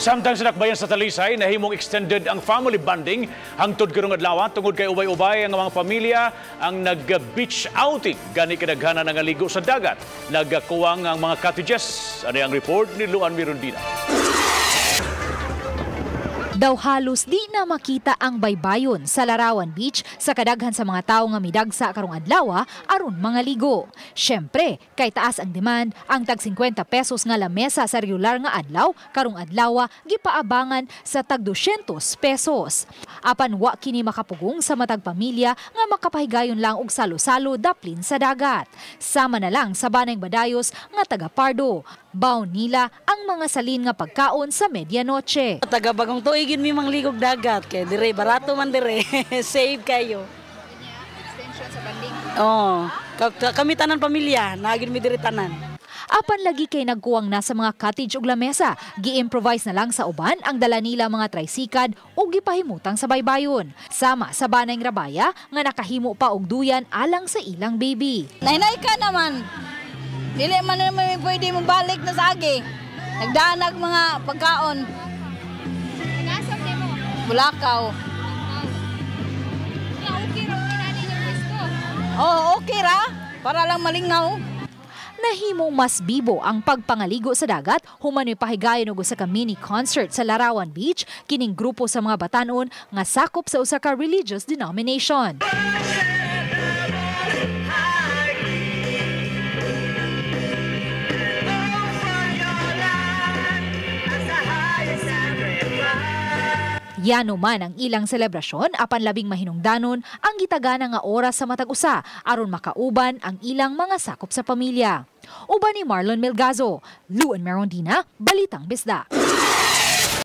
Samtang sa dakbayan sa Talisay, nahimong extended ang family bonding hangtod karong adlaw tungod kay ubay-ubay ang mga pamilya ang nag-beach outing, gani kadaghanan ang ligo sa dagat. Nagkuwang ang mga cottages. Ano ang report ni Luan Mirundina? Daw halos di na makita ang baybayon sa Larawan Beach sa kadaghan sa mga tawo nga midagsa karong adlaw aron mga ligo. Syempre, kay taas ang demand, ang tag 50 pesos nga lamesa sa regular nga adlaw karong adlaw gipaabangan sa tag 200 pesos. Apan wa kini makapugong sa matag pamilya nga makapahigayon lang og salo-salo daplin sa dagat. Sama na lang sa Banay Badayos nga taga Pardo. Baon nila ang mga salin nga pagkaon sa medianoche. Taga Bagong Tuig mi mangligog dagat kay dire barato man dire. Save kayo. Extension sa banding. Oh, kami tanan pamilya, naagin mi dire tanan. Apan lagi kay nagkuwang na sa mga cottage ug lamesa. Gi-improvise na lang sa uban ang dala nila mga trisikad ug gipahimutang sa baybayon. Sama sa Banay Rabaya nga nakahimo pa og duyan alang sa ilang baby. Nahinay ka naman. Dili man naman pwede mo balik na sa agi. Nagdanag mga pagkaon. Nag-asam mo? Bulakaw. Okay ra mo yung pwesto. Oh, okay ra. Para lang malingaw. Nahimong mas bibo ang pagpangaligo sa dagat human pahigayon og usa ka mini concert sa Larawan Beach kining grupo sa mga batanon nga sakop sa usa ka religious denomination. Yano man ang ilang selebrasyon apan labing mahinungdanon ang gitagana nga oras sa matag usa aron makauban ang ilang mga sakop sa pamilya. Uban ni Marlon Melgazo, Luan Merondina, Balitang Bisda.